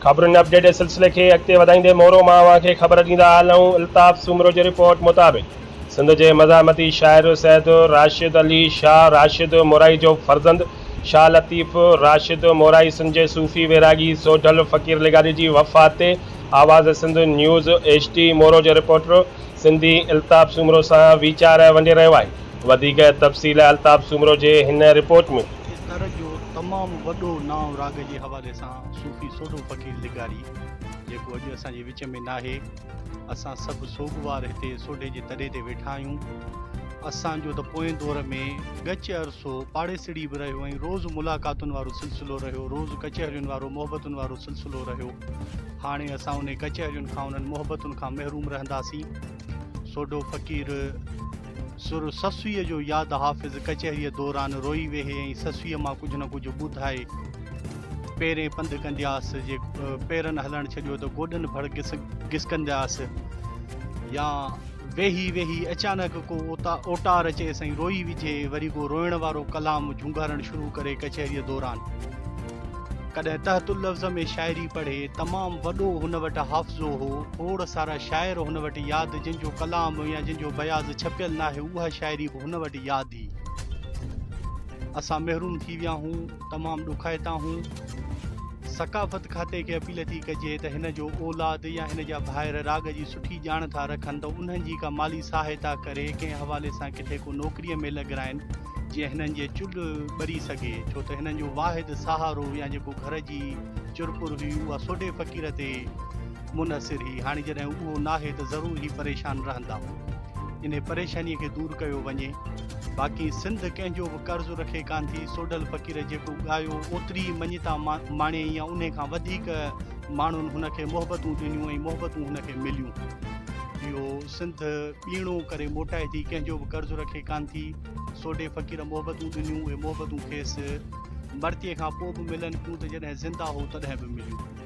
خبرن اپڊيٽ جي سلسلي کي اڳتي وڌائيندي مورو مان اوهان کي خبر ڏيندا هلون الطاف سومرو جي رپورٽ مطابق سنڌ جي مزاحمتي شاعر سيد راشد علي شاهه راشد مورائي جو فرزند شاهه لطيف راشد مورائي سنڌ جي صوفي ويراڳي سوڍل فقير لغاري جي وفات تي آواز Sindh news H D Moro جو رپورٽر سنڌي الطاف سومرو سان ويچار ونڊي رهيو آهي وڌيڪ تفصيل الطاف سومرو جي هن رپورٽ ۾. تر جو تمام وڏو نانء راڳ جي حوالي سان صوفي سوڍو فقير لغاري جيڪو اڄ اسان جي وچ ۾ ناهي. اسان سڀ سوڳوار هتي سوڍي جي تڏي تي ويٺا آهيون. اسان جو ته پوئين دور ۾ ڳچ عرصو پاڙيسڙي به رهيو ۽ روز ملاقاتن وارو سلسلو رهيو، روز ڪچهرين وارو محبتن وارو سلسلو رهيو. هاڻي اسان انهي ڪچهرين کان انهن محبتن کان محروم رهنداسين. سوڍو فقير سر سسئيء جو ياد حافظ ڪچهريء دوران روئي ويهي ۽ سسئيء مان ڪجهه نه ڪجهه ٻڌائي. پيرين پنڌ ڪندياس، جي پيرن هلڻ ڇڏيو ته گوڏن ڀر گسڪندياس يا ويهي ويهي اچانڪ ڪو اوٽار اچيس ۽ روئي وجهي، وري ڪو روئڻ وارو ڪلام جهونگارڻ شروع ڪري ڪچهريء دوران ڪڏهن تحت اللفظ ۾ شاعري پڙهي. تمام وڏو هن وٽ حافظو هو. کوڙ سارا شاعر هن وٽ ياد، جن جو ڪلام يا جن جو بياض ڇپيل ناهي اها شاعري به هن وٽ ياد هئي. اسان محروم ٿي ويا هون. تمام ڏکائتا هون. ثقافت کاتي کي اپيل ٿي ڪجي ته هن جو اولاد يا هن جا ڀائر راڳ جي سٺي ڄاڻ ٿا رکن ته انهن جي ڪا مالي سهائتا ڪري ڪنهن حوالي سان ڪٿي ڪو نوڪريء ۾ لڳرائين جيئن هنن جي چلهه ٻري سگهي ڇو ته هنن جو واحد سهارو يا جيڪو گهر جي چرپر هئي اها سوڍي فقير تي منحصر هئي هاڻي جڏهن اهو ناهي ته ضرور هي پريشان رهندا انهي پريشاني کي دور ڪيو وڃي باقي سنڌ ڪنهن جو به قرض رکي ڪانه ٿي سوڍل فقير جيڪو ڳايو اوتري ئي مڃتا ماڻيائين يا انهي کان وڌيڪ ماڻهن هن کي محبتون ڏنيون ۽ محبتون هن کي مليون اهو سنڌ ٻيڻو ڪري موٽائي ٿي ڪنهن جو به قرض رکي ڪانه ٿي سوڍي فقير محبتون ڏنيون اهي محبتون کيس مرتيي کان پوء به ملن پيون ته جڏهن زنده هو تڏهن به مليون.